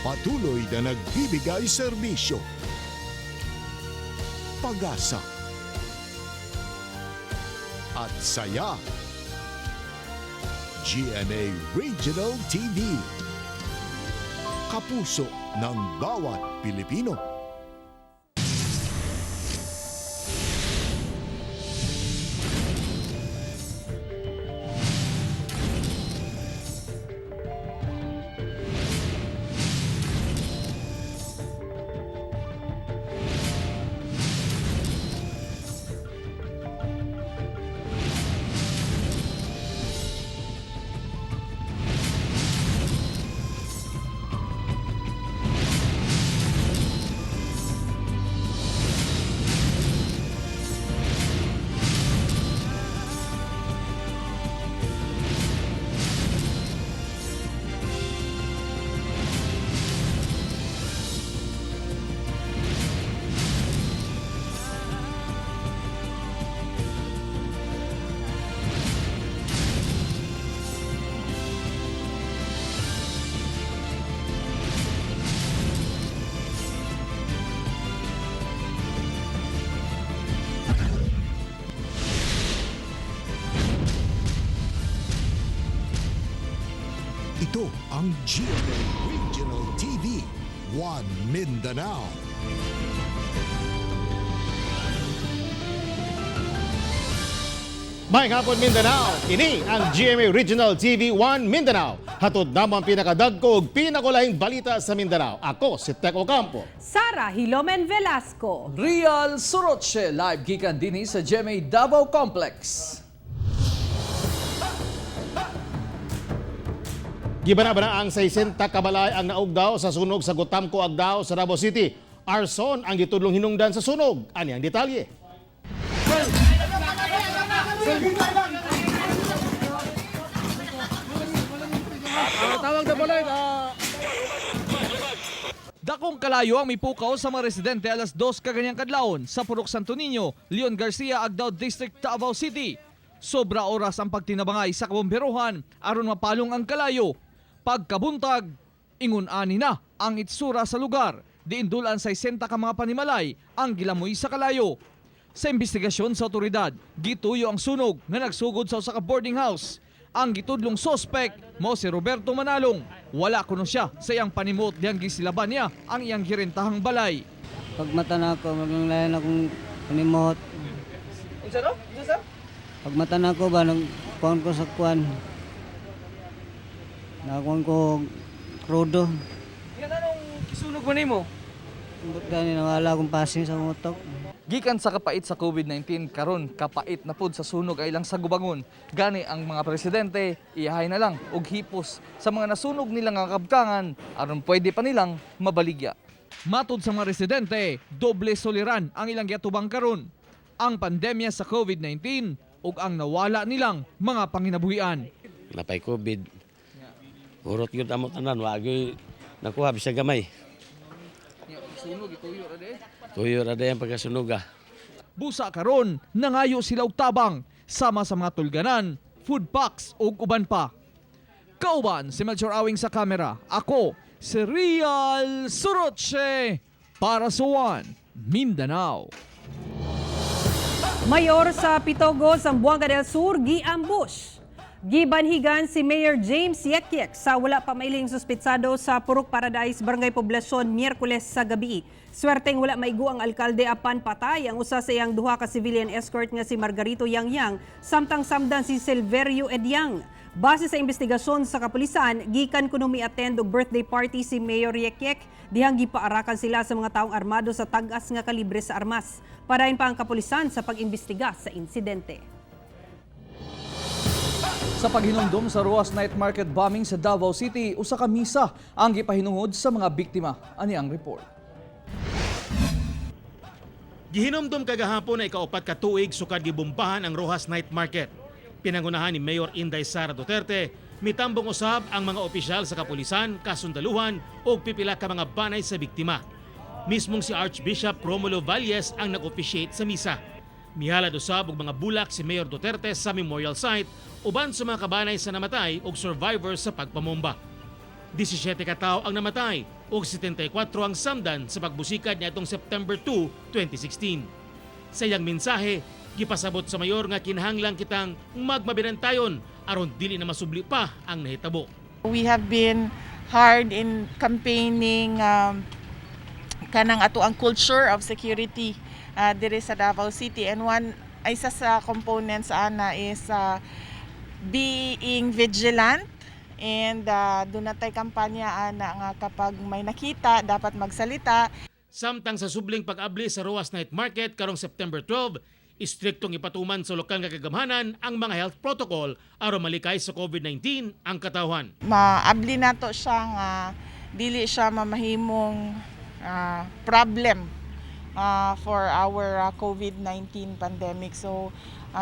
Patuloy na nagbibigay serbisyo, pag-asa, at saya. GMA Regional TV. Kapuso ng bawat Pilipino. Ito ang GMA Regional TV, One Mindanao. May hapon, Mindanao. Kini ang GMA Regional TV 1 Mindanao. Hatod namo ang pinakadagko ug pinakulahing balita sa Mindanao. Ako si Teko Campo. Sara Hilomen Velasco. Real Soroche, live gikan dinhi sa GMA Davao Complex. Gibana-bana ang 60 kabalay ang naugdaw sa sunog sa Gotamco Agdao sa Davao City. Arson ang gitudlong hinungdan sa sunog. Ani ang detalye. Dakong kalayo ang mipukaw sa mga residente alas 2 kaganyang kadlawon sa Purok Santo Niño, Leon Garcia, Agdao District, Davao City. Sobra oras ang pagtinabangay sa kabomberohan aron mapalong ang kalayo. Pagkabuntag, ingon ani na ang itsura sa lugar. Diindulan 60 ka mga panimalay ang gilamoy sa kalayo. Sa investigasyon sa otoridad, gituyo ang sunog nga nagsugod sa usa ka boarding house. Ang gitudlong sospek mo si Roberto Manalong. Wala kuno siya sa iyang panimot diyang gisilaban niya ang iyang girentahang balay. Pag mata na ako, maganglayan akong panimot. Unsa no? Unsa sir? Pag mata na ako ba, nagkuhan ko sa kuan. Nakakuhan ko krudo. Yan anong gisunog mo nimo? Ba't gani nawala akong passing sa utok. Gikan sa kapait sa COVID-19 karon kapait na pud sa sunog ay ilang sagubangon. Gani ang mga presidente iyahay na lang og hipos sa mga nasunog nilang nga kabtangan aron pwede pa nilang mabaligya. Matod sa mga residente, doble soliran ang ilang giatubang karon. Ang pandemya sa COVID-19 ug ang nawala nilang mga panginabuhian. Napay COVID. Urot gyud amo tanan, wa gyud nakuha bisag gamay. Sunog ituyo ra de. Tuyo ra day ang pagkasunog ah. Busa karon nangayo sila og tabang sama sa mga tulganan, food packs ug uban pa. Kauban si Melchor Awing sa kamera. Ako si Real Soroche para sa One Mindanao. Mayor sa Pitogo, Zamboanga del Sur, giambush. Gibanhigan si Mayor James Yekyek sa wala pa mailing suspitsado sa Purok Paradise, Barangay Poblacion, Miyerkules sa gabi. Swerteng wala maigo ang alkalde apan patay ang usa sa iyang duha ka civilian escort nga si Margarito Yangyang samtang samdan si Silverio Edyang. Base sa investigasyon sa kapulisan, gikan kuno mi-attend og birthday party si Mayor Yekyek dihang gipaarakan sila sa mga taong armado sa tag-as nga kalibre sa armas. Padayon pa ang kapulisan sa pag-imbestiga sa insidente. Sa paghinumdum sa Roas Night Market bombing sa Davao City, usa ka misa ang gipahinungod sa mga biktima. Ani ang report. Gihinumdum kagahapon na ikaupat ka tuig sukad gibombahan ang Rojas Night Market. Pinangunahan ni Mayor Inday Sara Duterte, mitambong usab ang mga opisyal sa kapulisan, kasundaluhan ug pipila ka mga banay sa biktima. Mismong si Archbishop Romulo Valles ang nag-officiate sa misa. Mihalad usab og mga bulak si Mayor Duterte sa memorial site uban sa mga kabanay sa namatay ug survivors sa pagpamomba. 17 ka tawo ang namatay, ug 74 ang samdan sa pagbusikad niadtong September 2, 2016. Sa iyang mensahe, gipasabot sa mayor nga kinahanglan kitang magmabinantayon aron dili na masubli pa ang nahitabo. We have been hard in campaigning kanang ato ang culture of security diri sa Davao City, and one isa sa components ana is being vigilant, and duna tay kampanya ana nga kapag may nakita, dapat magsalita. Samtang sa subling pag-abli sa Roxas Night Market karong September 12, istriktong ipatuman sa lokal nga kagamhanan ang mga health protocol aron malikay sa COVID-19 ang katawhan. Maabli nato siya nga dili siya mamahimong problem for our COVID-19 pandemic. So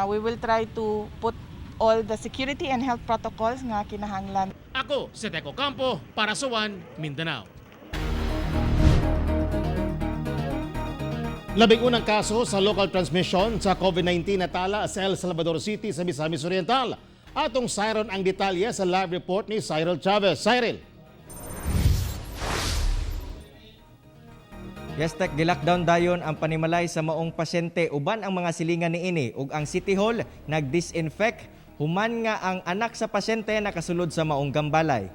we will try to put all the security and health protocols nga kinahanglan. Ako si Teco Campo para sa One Mindanao. 11 kaso sa local transmission sa COVID-19 natala sa El Salvador City sa Misamis Oriental. Atong sayran ang detalye sa live report ni Cyril Chavez. Cyril. Yes, Tek, gilockdown dayon ang panimalay sa maong pasyente uban ang mga silingan niini ug ang City Hall nag-disinfect human nga ang anak sa pasyente nakasulod sa maong gambalay.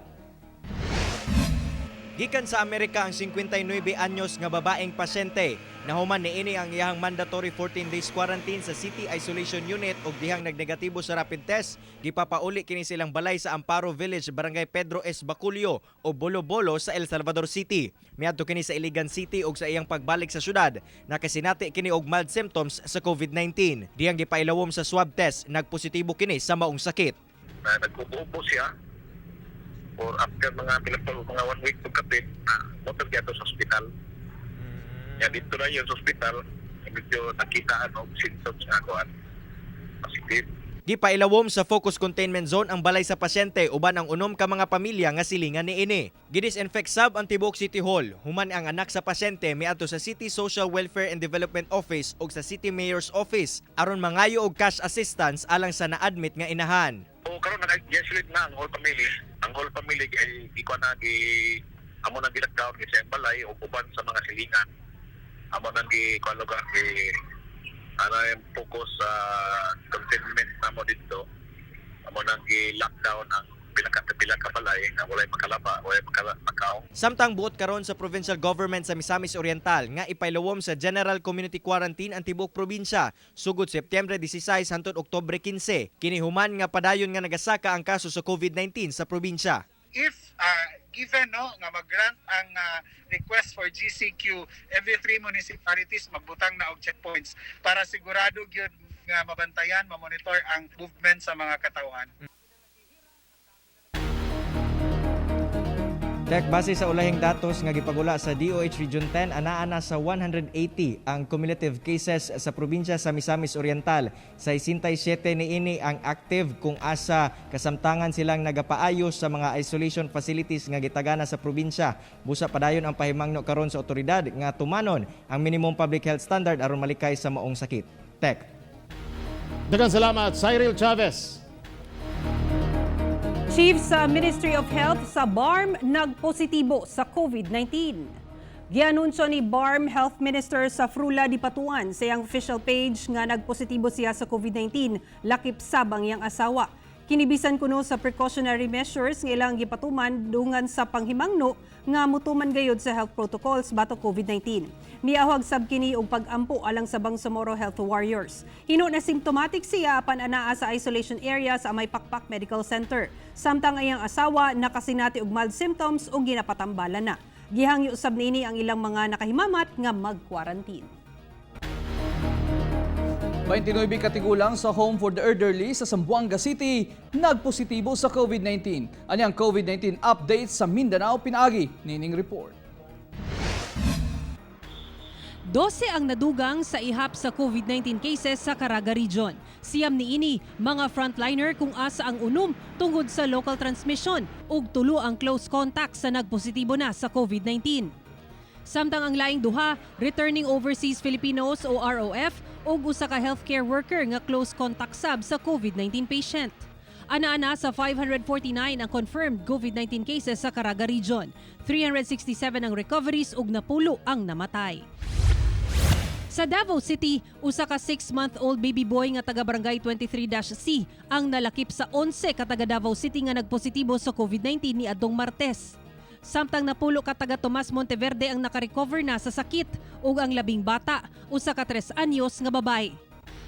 Gikan sa Amerika ang 59 anyos nga babaeng pasyente. Nahuman niini ang iyang mandatory 14 days quarantine sa City Isolation Unit ug dihang nagnegatibo sa rapid test. Gipapauli kini silang balay sa Amparo Village, Barangay Pedro S. Baculio o Bolo-Bolo sa El Salvador City. Miadto kini sa Iligan City ug sa iyang pagbalik sa syudad, nakasinati kini og mild symptoms sa COVID-19. Dihang gipailawom sa swab test, nagpositibo kini sa maong sakit. Na nagkubo siya or after mga pila pa, mga one week pagkapit na motor dito sa ospital. Ya dito na yun sa ospital, medyo nakita ano symptoms nga kuan positive. Gipailawom sa focus containment zone ang balay sa pasyente uban ang unom ka mga pamilya nga silingan niini. Gidisinfect sab ang tibuok City Hall. Human ang anak sa pasyente miadto sa City Social Welfare and Development Office ug sa City Mayor's Office aron mangayo og cash assistance alang sa na-admit nga inahan. O karon nag-isolate na ang whole family. Ang whole family ay di ko na gi amo nang gi-lockdown gi sa balay o uban sa mga silingan. Amo nang gi kuan lugar gi ano yung focus sa containment namo dito. Amo nang gi-lockdown ang pila ka pila ka balay nga walay makalaba, walay makaong. Samtang buot karon sa provincial government sa Misamis Oriental nga ipailawom sa General Community Quarantine ang tibuok probinsya sugod Setyembre 16 hangtod Oktubre 15. Kini human nga padayon nga nagasaka ang kaso sa COVID-19 sa probinsya. If given, no, nga mag-grant ang request for GCQ, every three municipalities magbutang na og checkpoints para sigurado gyud nga mabantayan, mamonitor ang movement sa mga katawhan. Tek, base sa ulahing datos nga gipagula sa DOH Region 10, anaa na sa 180 ang cumulative cases sa probinsya sa Misamis Oriental. 67 niini ang active kung asa kasamtangan silang nagapaayos sa mga isolation facilities nga gitagana sa probinsya. Busa padayon ang pahimangno karon sa otoridad nga tumanon ang minimum public health standard aron malikay sa maong sakit. Tek. Daghang salamat, Cyril Chavez. Chief sa Ministry of Health sa BARMM nagpositibo sa COVID-19. Gianunsyo ni BARMM Health Minister Zafrula Dipatuan sa iyang official page nga nagpositibo siya sa COVID-19, lakip sab ang iyang asawa. Kini bisan kuno sa precautionary measures nga ilang gipatuman dungan sa panghimangno nga mutuman gayud sa health protocols batok COVID-19. Miahog sab kini og pag-ampo alang sa Bangsamoro Health Warriors. Hino na symptomatic siya apan anaa sa isolation area sa Amay Pakpak Medical Center. Samtang ang iyang asawa nakasinati og mild symptoms ug ginapatambalan na. Gihangyo sab niini ang ilang mga nakahimamat nga mag-quarantine. 29 katigulang sa Home for the Elderly sa Zamboanga City nagpositibo sa COVID-19. Ani ang COVID-19 update sa Mindanao pinaagi nining report. 12 ang nadugang sa ihap sa COVID-19 cases sa Caraga Region. 9 niini mga frontliner kung asa ang 6 tungod sa local transmission ug 3 ang close contact sa nagpositibo na sa COVID-19. Samtang ang laing duha, returning overseas Filipinos o ROF ug usa ka healthcare worker nga close contact sab sa COVID-19 patient. Ana-ana sa 549 ang confirmed COVID-19 cases sa Caraga Region. 367 ang recoveries ug 10 ang namatay. Sa Davao City, usa ka 6-month-old baby boy nga taga Barangay 23-C ang nalakip sa 11 ka taga Davao City nga nagpositibo sa COVID-19 ni adtong Martes. Samtang 10 ka taga Tomas Monteverde ang nakarecover na sa sakit ug ang 10 bata, usa ka 3 anyos nga babae.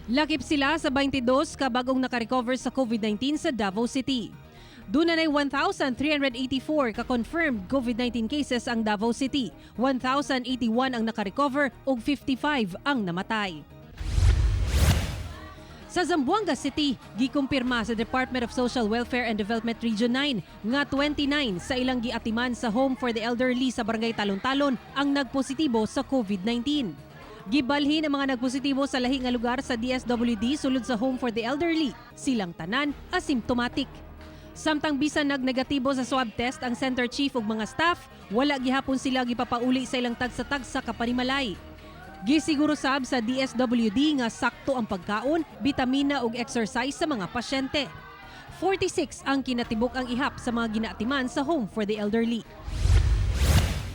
Lakip sila sa 22 ka bagong nakarecover sa COVID-19 sa Davao City. Duna nay 1,384 ka-confirmed COVID-19 cases ang Davao City. 1,081 ang nakarecover ug 55 ang namatay. Sa Zamboanga City, gikumpirma sa Department of Social Welfare and Development Region 9 nga 29 sa ilang giatiman sa Home for the Elderly sa Barangay Talon-Talon ang nagpositibo sa COVID-19. Gibalhin ang mga nagpositibo sa lahi nga lugar sa DSWD sulod sa Home for the Elderly. Silang tanan asymptomatic. Samtang bisan nagnegatibo sa swab test ang center chief ug mga staff, wala gihapon sila gipapauli sa ilang tagsa-tagsa ka panimalay. Gisiguro sab sa DSWD nga sakto ang pagkaon, bitamina ug exercise sa mga pasyente. 46 ang kinatibuk ang ihap sa mga ginaatiman sa Home for the Elderly.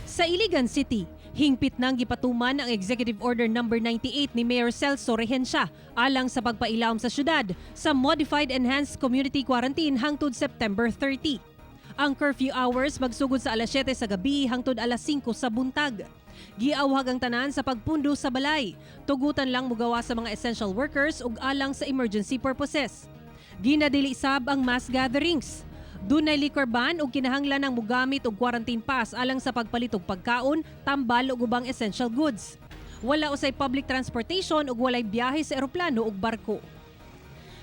Sa Iligan City, hingpit nang gipatuman ang Executive Order Number 98 ni Mayor Celso Regencia alang sa pagpailawom sa syudad sa Modified Enhanced Community Quarantine hangtod September 30. Ang curfew hours magsugod sa alas 7 sa gabi hangtod alas 5 sa buntag. Giawhag ang tanan sa pagpundo sa balay. Tugutan lang mugawa sa mga essential workers ug alang sa emergency purposes. Ginadili sab ang mass gatherings. Dunay liquor ban ug kinahanglan ang mugamit og quarantine pass alang sa pagpalit og pagkaon, tambal ug ubang essential goods. Wala usay public transportation ug walay biyahe sa eroplano ug barko.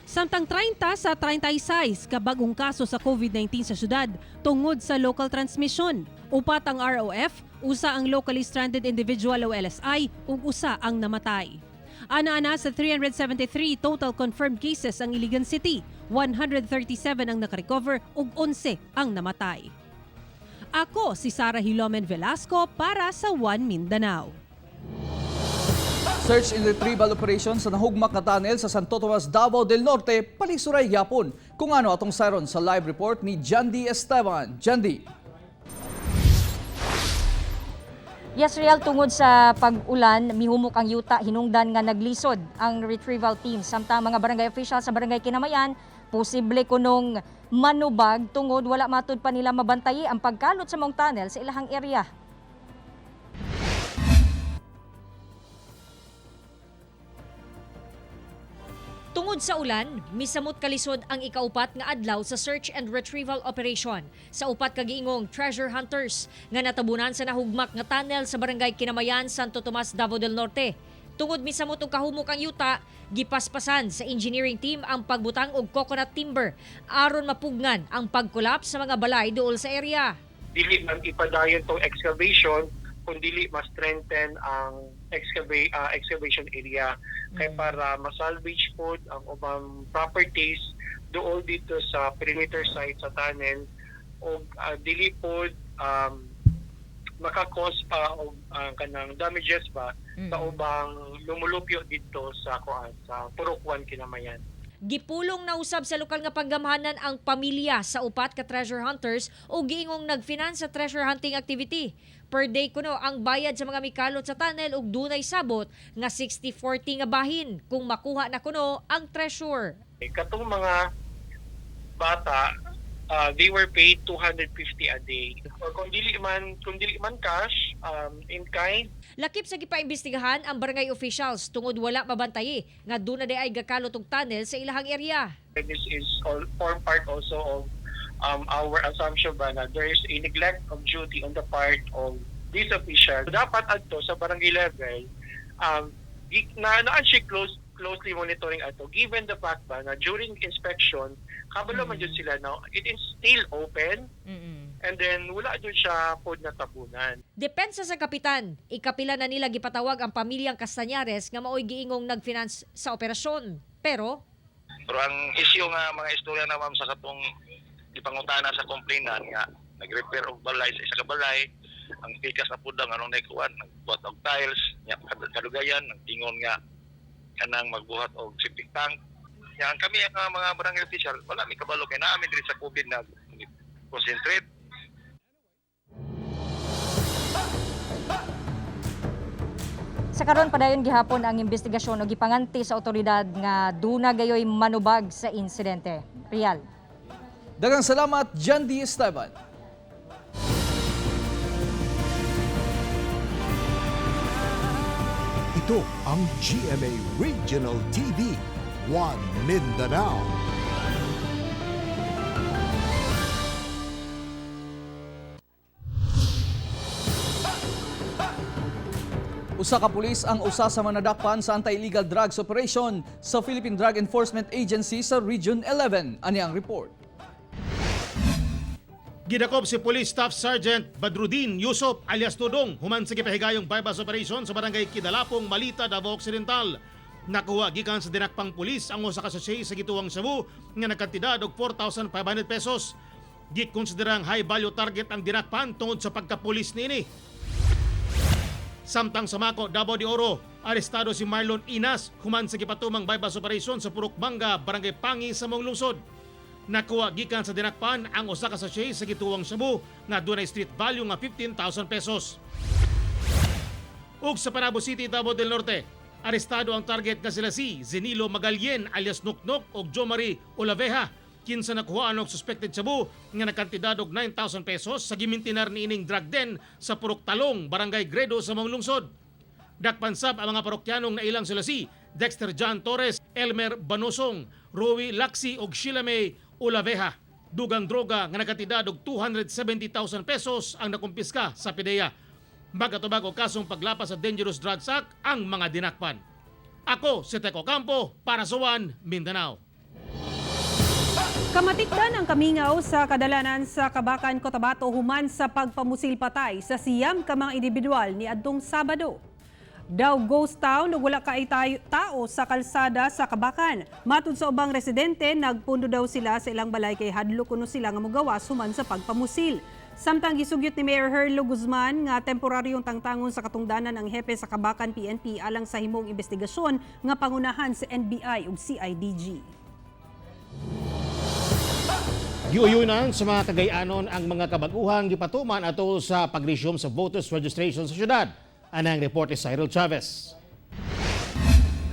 Samtang 30 sa 36 ka bagong kaso sa COVID-19 sa syudad tungod sa local transmission. 4 ang ROF, 1 ang locally stranded individual o LSI ug 1 ang namatay. Ana-ana sa 373 total confirmed cases ang Iligan City, 137 ang nakarecover ug 11 ang namatay. Ako si Sara Hilomen Velasco para sa One Mindanao. Search and retrieval operation sa nahugmak na tunnel sa Santo Tomas, Davao del Norte, palisuray gyapon. Kung ano atong sayron sa live report ni Jandy Esteban. Jandy. Yes, Real, tungod sa pag-ulan, mihumok ang yuta, hinungdan nga naglisod ang retrieval team. Samtang mga barangay officials sa Barangay Kinamayan, posible kunong manubag tungod wala matud pa nila mabantayi ang pagkalot sa maong tunnel sa ilahang area. Tungod sa ulan, misamot kalisod ang ikaupat nga adlaw sa search and retrieval operation sa 4 ka giingong treasure hunters nga natabunan sa nahugmak nga tunnel sa Barangay Kinamayan, Santo Tomas, Davao del Norte. Tungod misamot og kahumok ang yuta, gipaspasan sa engineering team ang pagbutang og coconut timber aron mapugnan ang pag-collapse sa mga balay duol sa area. Dili man ipadayon tong excavation kung dili ma-strengthen ang excavation area kay para masalvage pod ang ubang properties dool dito sa perimeter site sa tunnel og dili pod maka-cause pa og kanang damages ba sa ubang lumulupyo dito sa kuan sa Purok 1 Kinamayan. Gipulong na usab sa lokal nga panggamhanan ang pamilya sa 4 ka treasure hunters o giingong nag-finance sa treasure hunting activity. Per day kuno ang bayad sa mga mikalot sa tunnel ug dunay sabot nga 60-40 nga bahin kung makuha na kuno ang treasure. Katong mga bata, they were paid 250 a day. Or kung dili man cash, in kind. Lakip sa gipaimbestigahan ang barangay officials tungod wala mabantayi nga duna di ay gakalot og tunnel sa ilahang area. This is all form part also of our assumption ba na there is a neglect of duty on the part of these officials. Dapat adto sa barangay level, na siya closely monitoring ato given the fact ba na during inspection kabalo man jud sila na it is still open and then wala jud siya pod na tabunan. Depensa sa kapitan, ikapila na nila gipatawag ang pamilyang Castañares nga maoy giingong nag-finance sa operasyon. Pero ang issue nga mga istorya na ma'am sa katong gipangutana sa complainant nga nag-repair og balay sa isa ka balay, ang pikas na pud anong naikuan, nagbuhat og tiles, nya kadugayan nagtingon nga kanang magbuhat og septic tank. Yan kami ang mga barangay official, wala mi kabalo kay naa mi diri sa COVID na concentrate. Sa karon padayon gihapon ang investigasyon og gipanganti sa otoridad nga duna gayoy manubag sa insidente. Real. Daghang salamat, John D. Esteban. Ito ang GMA Regional TV, One Mindanao. Usa ka pulis ang usa sa manadakpan sa anti-illegal drugs operation sa Philippine Drug Enforcement Agency sa Region 11. Ani ang report. Gidakop si Police Staff Sergeant Badrudin Yusop alias Tudong human sa gipahigayong bypass operation sa barangay Kidalapong, Malita, Davao Occidental. Nakuha gikan sa dinakpang pulis ang usa ka sachet sa gituwang shabu nga nagkantidad og 4,500 pesos. Gikonsiderang high value target ang dinakpan tungod sa pagkapulis niini. Samtang sa Mako, Davao de Oro, arestado si Marlon Inas human sa gipatumang bypass operation sa Purok Mangga, Barangay Pangi sa Lungsod. Nakuha gikan sa dinakpan ang usa ka sachet sa gituwang shabu nga dunay street value nga 15,000 pesos. Ug sa Panabo City, Davao del Norte, arestado ang target nga sila si Zenilo Magalien alias Nuknok ug Jomari Olaveja kinsa nakuhaan og suspected shabu nga nakantidad og 9,000 pesos sa gimintinar niining drug den sa Purok Talong, Barangay Gredo sa Lungsod. Dakpan sab ang mga parokyanong nailang sila si Dexter John Torres, Elmer Banusong, Rowie Laxi ug Sheila May Olaveja. Dugang droga nga nakatidad og 270,000 pesos ang nakumpiska sa PDEA. Magatubag og kasong paglapas sa Dangerous Drugs Act ang mga dinakpan. Ako si Teco Campo para sa One Mindanao. Kamatikdan ang kamingaw sa kadalanan sa Kabakan, Cotabato human sa pagpamusil patay sa 9 ka mga individual ni adtong Sabado. Daw ghost town ug wala kay tayo, tao sa kalsada sa Kabakan. Matud sa ubang residente, nagpundo daw sila sa ilang balay kay hadlok kuno sila nga mogawas human sa pagpamusil. Samtang gisugyot ni Mayor Herlo Guzman nga temporaryong tangtangon sa katungdanan ang hepe sa Kabakan PNP alang sa himong investigasyon nga pangunahan sa NBI ug CIDG. Giuyunan sa mga Kagayanon ang mga kabaguhang gipatuman atol sa pag-resume sa voters registration sa syudad. Anang report ni Cyril Chavez.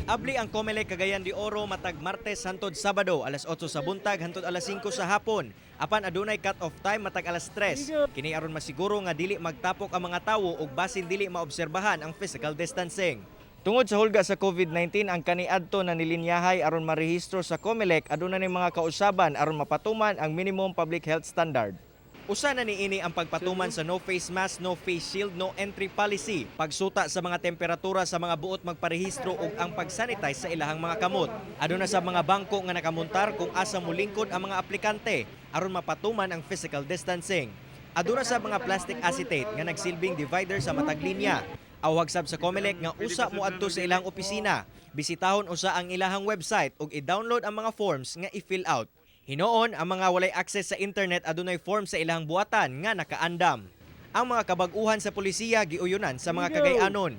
Abli ang Comelec Cagayan de Oro matag Martes hantod Sabado alas 8 sa buntag hantod alas 5 sa hapon. Apan adunay cut-off time matag alas 3. Kini aron masiguro nga dili magtapok ang mga tawo ug basin dili maobserbahan ang physical distancing. Tungod sa hulga sa COVID-19 ang kaniadto na nilinyahay aron marehistro sa Comelec, aduna ni mga kausaban aron mapatuman ang minimum public health standard. Usa na niini ang pagpatuman sa no face mask, no face shield, no entry policy, pagsuta sa mga temperatura sa mga buot magparehistro ug ang pagsanitize sa ilahang mga kamot. Aduna sa mga bangko nga nakamontar kung asa molingkod ang mga aplikante aron mapatuman ang physical distancing. Aduna sa mga plastic acetate nga nagsilbing divider sa matag linya. Awag sab sa COMELEC nga usa moadto sa ilang opisina. Bisitahon usa ang ilahang website ug i-download ang mga forms nga i-fill out. Hinoon ang mga walay access sa internet adunay form sa ilang buhatan nga nakaandam. Ang mga kabag-uhan sa polisiya giuyunan sa mga Kagayanon.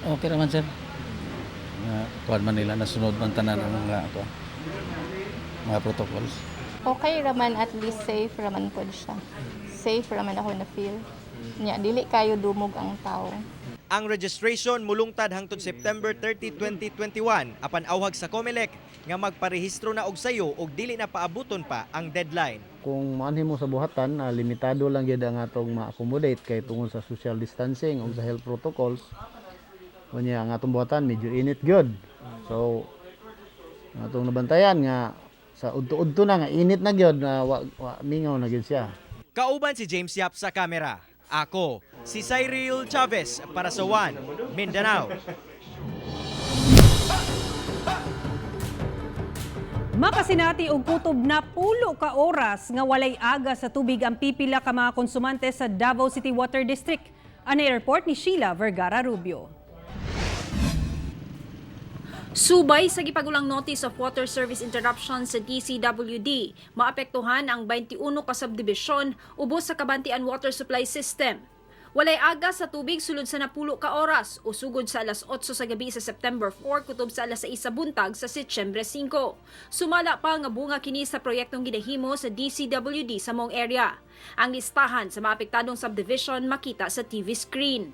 Okay raman, sir. Nga kuan man nila, nasunod man tanan ang mga kuan, mga protocols. Okay raman, at least safe raman pod siya. Safe raman ako na feel. Nya dili kayo dumog ang tao. Ang registration mulungtad hangtod September 30, 2021 apan awhag sa COMELEC nga magparehistro na og sayo og dili na paabuton pa ang deadline. Kung maanhin mo sa buhatan, limitado lang gyud ang atong ma-accommodate kay tungod sa social distancing ug sa health protocols. Unya ang atong buhatan medyo init gyud. So ang atong nabantayan nga sa udto-udto na nga init na gyud na wa mingaw na gyud siya. Kauban si James Yap sa kamera. Ako, si Cyril Chavez para sa One Mindanao. Makasinati og kutob na 10 ka oras nga walay aga sa tubig ang pipila ka mga konsumante sa Davao City Water District. Ang report ni Sheila Vergara Rubio. Subay sa gipagulang Notice of Water Service Interruption sa DCWD, maapektuhan ang 21 ka subdivision ubos sa Cabantian Water Supply System. Walay aga sa tubig sulod sa 10 ka oras o sugod sa alas 8 sa gabi sa September 4 kutob sa alas 6 sa buntag sa Setyembre 5. Sumala pa nga bunga kini sa proyektong ginahimo sa DCWD sa mong area. Ang listahan sa maapektadong subdivision makita sa TV screen.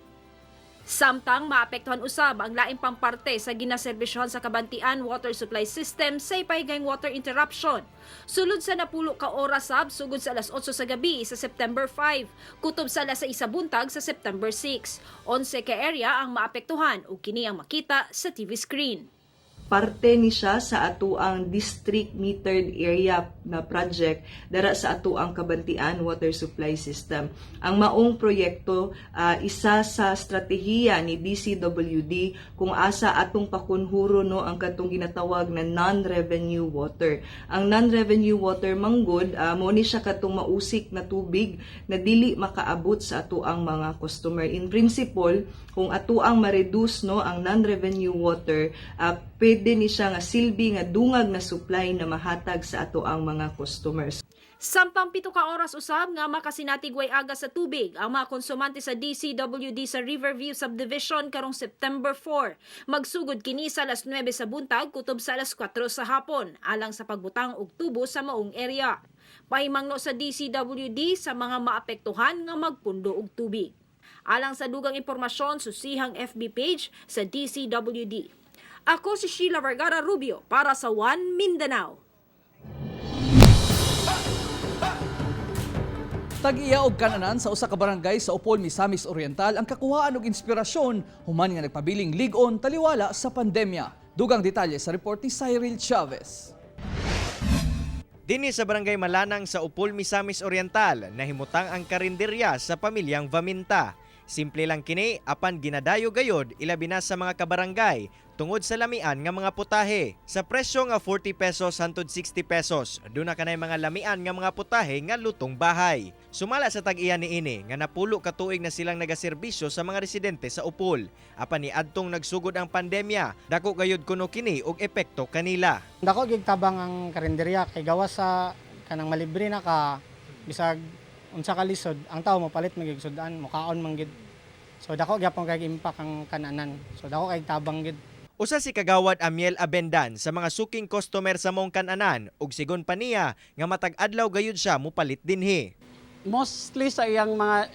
Samtang maapektuhan usab ang laing pang parte sa ginaserbisyohan sa Kabantian Water Supply System sa ipahigayng water interruption. Sulod sa 10 ka oras sab sugod sa alas 8 sa gabi sa September 5, kutob sa alas 6 sa buntag sa September 6. 11 ka area ang maapektuhan ug kini ang makita sa TV screen. Parte ni siya sa atuang district metered area na project dara sa atuang Kabantian Water Supply System. Ang maong proyekto isa sa estratehiya ni DCWD kung asa atong pakunhuro no ang katong ginatawag na non-revenue water. Ang non-revenue water manggod mo ni siya katong mausik na tubig na dili makaabot sa atuang mga customer. In principle, kung atuang ma-reduce no ang non-revenue water, pwede ni siya nga silbi nga dungag na supply na mahatag sa atoang mga customers. Samtang 7 ka oras usab nga makasinatig way aga sa tubig ang mga konsumante sa DCWD sa Riverview Subdivision karong September 4. Magsugod kini sa alas 9 sa buntag kutob sa alas 4 sa hapon alang sa pagbutang og tubo sa maong area. Pahimangno sa DCWD sa mga maapektuhan nga magpundo og tubig. Alang sa dugang impormasyon, susihang FB page sa DCWD. Ako si Sheila Vergara Rubio para sa One Mindanao. Tag-iya og kananan sa usa ka barangay sa Upol, Misamis Oriental ang kakuhaan og inspirasyon human nga nagpabiling lig-on taliwala sa pandemya. Dugang detalye sa report ni Cyril Chavez. Dinhi sa Barangay Malanang sa Upol, Misamis Oriental, nahimutang ang karinderya sa pamilyang Vaminta. Simple lang kini apan ginadayo gayod ilabi na sa mga kabarangay tungod sa lamian nga mga putahe. Sa presyo nga 40 pesos hantod 60 pesos, duna kanay mga lamian nga mga putahe nga lutong bahay. Sumala sa tag-iya niini nga 10 ka tuig na silang nagaserbisyo sa mga residente sa Upol. Apan niadtong nagsugod ang pandemya, dako gayod kuno kini og epekto kanila. Dako gyud tabang ang karinderya kay gawas sa kanang malibre na ka bisag unsa ka lisod ang tao mopalit man gyud sudan mokaon man gyud. So dako gyapon kay impact ang kananan. So dako kay tabang gyud. Usa si Kagawad Amiel Abendan sa mga suking customer sa mong kananan ug sigon pa niya nga matag adlaw gayud siya mupalit dinhi. Mostly sa iyang mga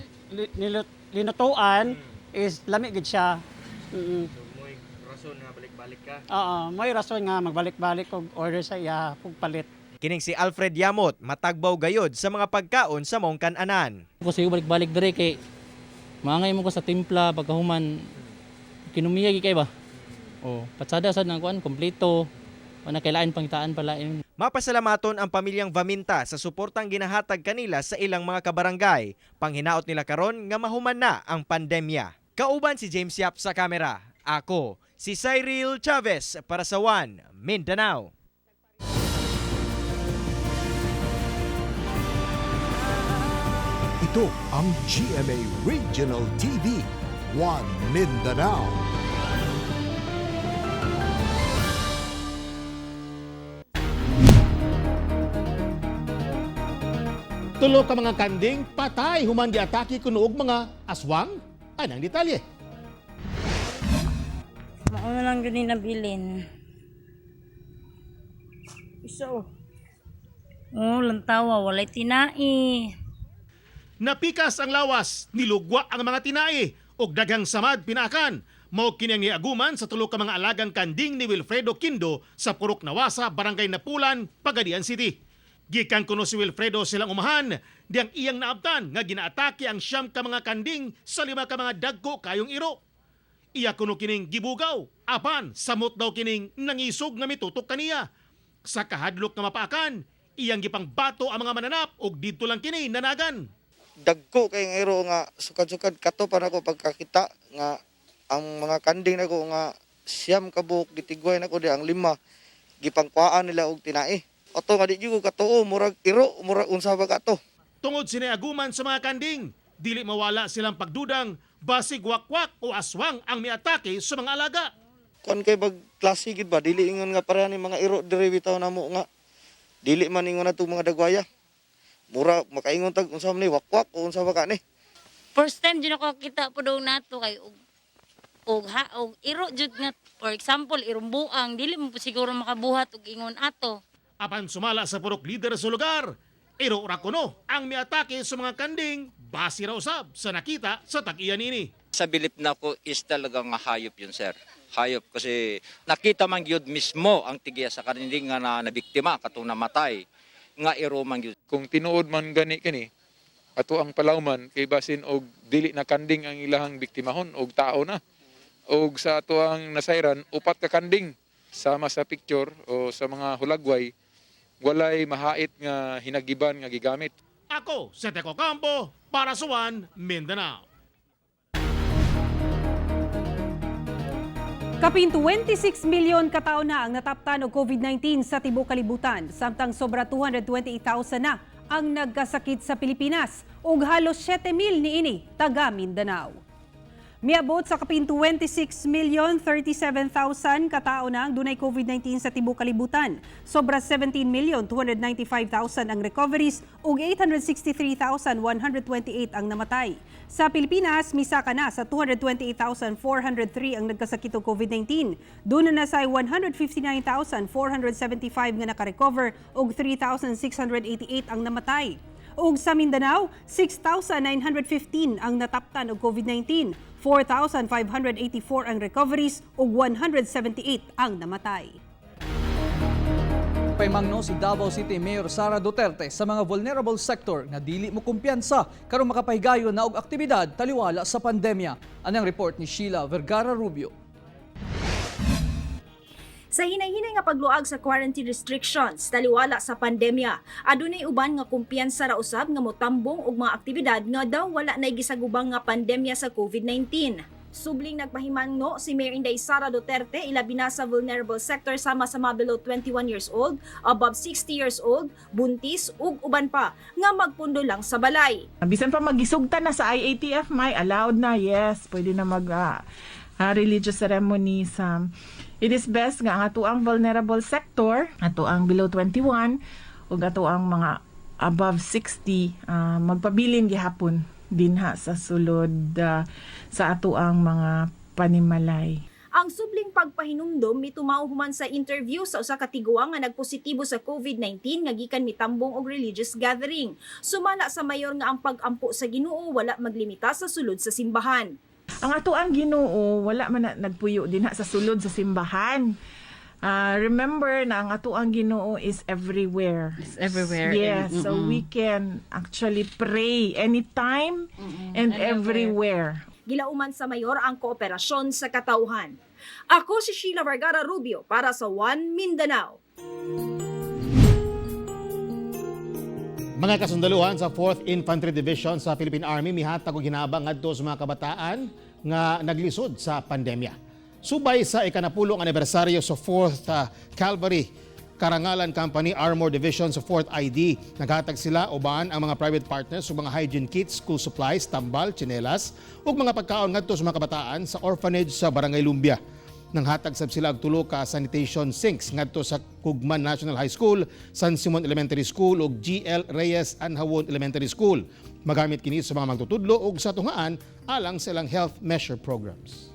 linutuan is lami gid siya. Mm. Mo'y rason nga balik-balik ka. Oo, may rason nga magbalik-balik og order sa iya kung palit. Kining si Alfred Yamot matagbaw gayud sa mga pagkaon sa mong kananan. Ko siyo balik-balik dire kay maangay mo ko sa timpla pagkahuman kinumiya gi kay ba. Oh, patsada sad nang kuan kompleto. Wala kailain pangitaan pala. Mapasalamaton ang pamilyang Vaminta sa suportang ginahatag kanila sa ilang mga kabarangay. Panghinaot nila karon nga mahuman na ang pandemya. Kauban si James Yap sa kamera. Ako, si Cyril Chavez para sa One Mindanao. Ito ang GMA Regional TV, One Mindanao. Tulo ka mga kanding patay human giatake kuno og mga aswang. Anang detalye. Mauna lang yun nabilin. Isa oh. Oh, lantawa, walay tinai. Napikas ang lawas, nilugwa ang mga tinai ug daghang samad pinakan. Mao kini ang niaguman sa tulo ka mga alagang kanding ni Wilfredo Kindo sa Purok Nawasa, Barangay Napulan, Pagadian City. Gikan kuno si Wilfredo silang umahan, diyang iyang naabtan nga ginaatake ang 9 ka mga kanding sa 5 ka mga dagko kayong iro. Iya kuno kining gibugaw, apan samot daw kining nangisog nga mitutok kaniya. Sa kahadlok nga mapaakan, iyang gipangbato ang mga mananap ug didto lang kini nanagan. Dagko kay nga iro nga sukad-sukad kato pa nako pagkakita nga ang mga kanding nako nga 9 ka buok gitigway nako di ang 5 gipangkuhaan nila og tinai. Ato nga di gyud ko katuo, murag iro, murag unsa ba kato. Tungod siniaguman sa mga kanding, dili mawala silang pagdudang basig wakwak o aswang ang miatake sa mga alaga. Kuan kay bag klase gid ba, dili ingon nga pareha ni mga iro diri bitaw namo nga dili man ingon natong mga dagwaya. Mura makaingon tag unsa man ni wakwak o unsa ba ka ni. First time jud ako kita po daw nato kay og ha og iro jud nga, for example, irong buang dili mo po siguro makabuhat og ingon ato. Apan sumala sa purok leader sa lugar, iro ra kuno ang miatake sa mga kanding base ra usab sa nakita sa tag-iya nini. Sa bilip na ko is talagang hayop yun, sir. Hayop kasi nakita man gyud mismo ang tigiya sa kaniling nga na nabiktima katong namatay nga iro man gyud. Kung tinuod man gani kani ato ang palawman kay basin og dili na kanding ang ilahang biktimahon og tao na. Og sa ato ang nasayran upat ka kanding sama sa picture o sa mga hulagway, walay mahait nga hinagiban nga gigamit. Ako, si Teco Campo, para sa One Mindanao. Kapin 26 milyon katao na ang nataptan og COVID-19 sa tibuok kalibutan, samtang sobra 228,000 na ang nagkasakit sa Pilipinas ug halos 7,000 niini taga Mindanao. Miabot sa kapin 26,037,000 katao na ang dunay COVID-19 sa tibuok kalibutan. Sobra 17,295,000 ang recoveries ug 863,128 ang namatay. Sa Pilipinas, misaka na sa 228,403 ang nagkasakit og COVID-19. Duna na sa 159,475 nga nakarecover ug 3,688 ang namatay. Ug sa Mindanao, 6,915 ang nataptan og COVID-19, 4,584 ang recoveries ug 178 ang namatay. Paimangno si Davao City Mayor Sara Duterte sa mga vulnerable sector nga dili mo kumpiyansa karon makapahigayon na og aktibidad taliwala sa pandemya. Anang report ni Sheila Vergara Rubio. Sa hinay-hinay nga pagluag sa quarantine restrictions taliwala sa pandemya, adunay uban nga kumpiyansa ra usab nga motambong og mga aktibidad nga daw wala nay gisagubang nga pandemya sa COVID-19. Subling nagpahimangno si Mayor Inday Sara Duterte ilabi na sa vulnerable sector sama sa mga below 21 years old, above 60 years old, buntis ug uban pa nga magpundo lang sa balay. Bisan pa magisugtan na sa IATF, may allowed na, yes, pwede na mag religious ceremonies. It is best nga ang atoang vulnerable sector, atoang below 21 ug atoang mga above 60, magpabilin gihapon dinha sa sulod sa atoang mga panimalay. Ang subling pagpahinumdom mitumaw human sa interview sa usa ka tiguang nga nagpositibo sa COVID-19 nga gikan mitambong og religious gathering. Sumala sa mayor nga ang pag-ampo sa Ginoo wala maglimita sa sulod sa simbahan. Ang atoang Ginoo wala man na nagpuyo dinha sa sulod sa simbahan. Remember na ang atoang Ginoo is everywhere. It's everywhere. Yes, and, so we can actually pray anytime and Anywhere. everywhere. Gilauman sa mayor ang kooperasyon sa katawhan. Ako si Sheila Vergara Rubio para sa One Mindanao. Mga kasundaluhan sa 4th Infantry Division sa Philippine Army mihatag og hinabang ngadto sa mga kabataan nga naglisod sa pandemya. Subay sa ikanapulong anibersaryo sa 4th Cavalry Karangalan Company Armor Division sa 4th ID, naghatag sila uban ang mga private partners sa mga hygiene kits, school supplies, tambal, tsinelas ug mga pagkaon ngadto sa mga kabataan sa orphanage sa Barangay Lumbia. Nanghatag sab sila og tulo ka sanitation sinks ngadto sa Cugman National High School, San Simon Elementary School ug GL Reyes Anhawon Elementary School. Magamit kini sa mga magtutudlo ug sa tungaan alang sa ilang health measure programs.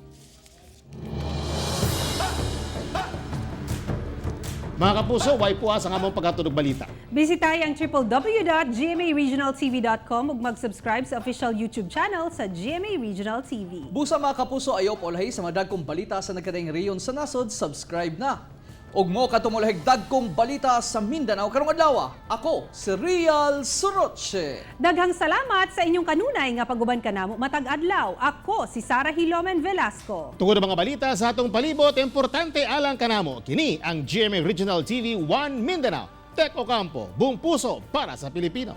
Mga kapuso, way puas ang among paghatod og balita. Bisitahi ang www.gmaregionaltv.com ug mag-subscribe sa official YouTube channel sa GMA Regional TV. Busa mga kapuso, ayaw paulahi sa mga dagkong balita sa nagkadaing reyon sa nasod, subscribe na. Ug mo katumulahig dagkong balita sa Mindanao karong adlaw. Ako si Real Suroche. Daghang salamat sa inyong kanunay nga paguban kanamo matag adlaw. Ako si Sara Hilomen Velasco. Tungod ang mga balita sa atong palibot, importante alang kanamo. Kini ang GMA Regional TV 1 Mindanao. Tek Ocampo, buong puso para sa Pilipino.